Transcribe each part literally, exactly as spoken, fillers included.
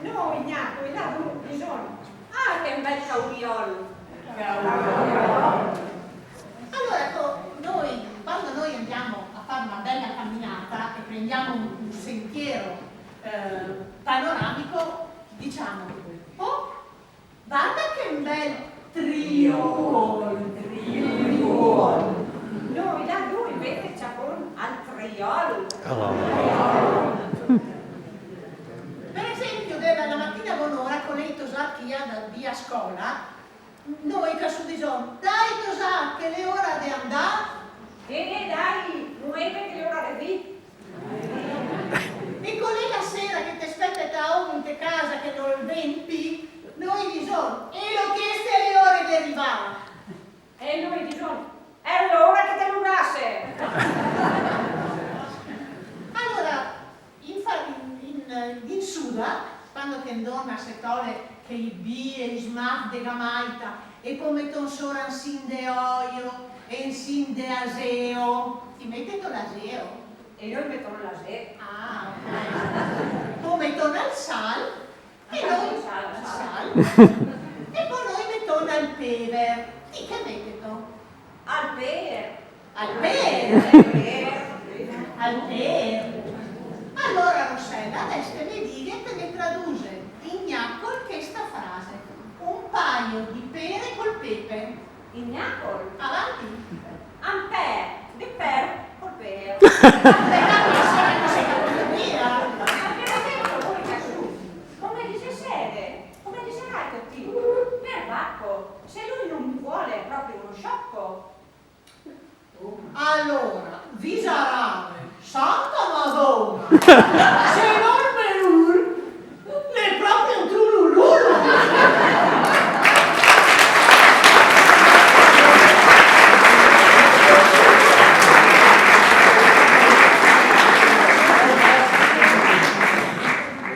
No, Ignacio, e là, no, bisogna. Ah, che bel cauriol! Allora, ecco, noi, quando noi andiamo a fare una bella camminata e prendiamo un, un sentiero, eh, panoramico, diciamo: "Oh, varda che bel triol, triol." Noi là, noi invece ciapon al triol. Per esempio, dela, la matina bonora, co lei tosà che i va via a scola, noi casù dison: "Dai, tosà, che l'è ora de andar." "Eh, eh, dai, mueve che l'è ora de vir." E co l'è la sera che te spete ta omo inte casa che no el vien pi, noi dison: "E lo cheste l'è ora de rivar." E noi dison: "L'è ora che te lugase." Alora, in fa-, in, in, in Suda, quando che ndon a se tole che i bie, i smaf de gamaita, e po meton sora un sin de oio, e un sin de aseo. Ti meteto l'aseo? E noi meton l'aseo. Ah, ok. Po meton el sal, e noi, sal, sal. E po noi meton el pever. Ti che meteto? El pever. El pever. El pever. El pever. Alora, Rossella, deso te me dighe, te me traduse in gnacol chesta frase: "Un paio de pere col pepe." In gnacol? Avanti. Un paio de pere col pepe. Te capisi che no se capise mia? Ma che ga dito voi, casù? Come che se sede? Come che se ga dito? Perbacco, se lui no vol, proprio un sciocco. Alora, visarave, Santa Madona, se no el me lul, l'è proprio un trulululu.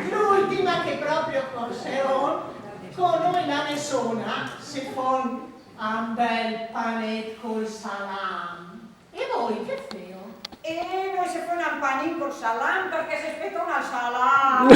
L'ultima che proprio co se ron, co noi là ne sona, se fon un bel panet col salam. E voi che feo? E noi se fon un panin col salam parché se speton al salam.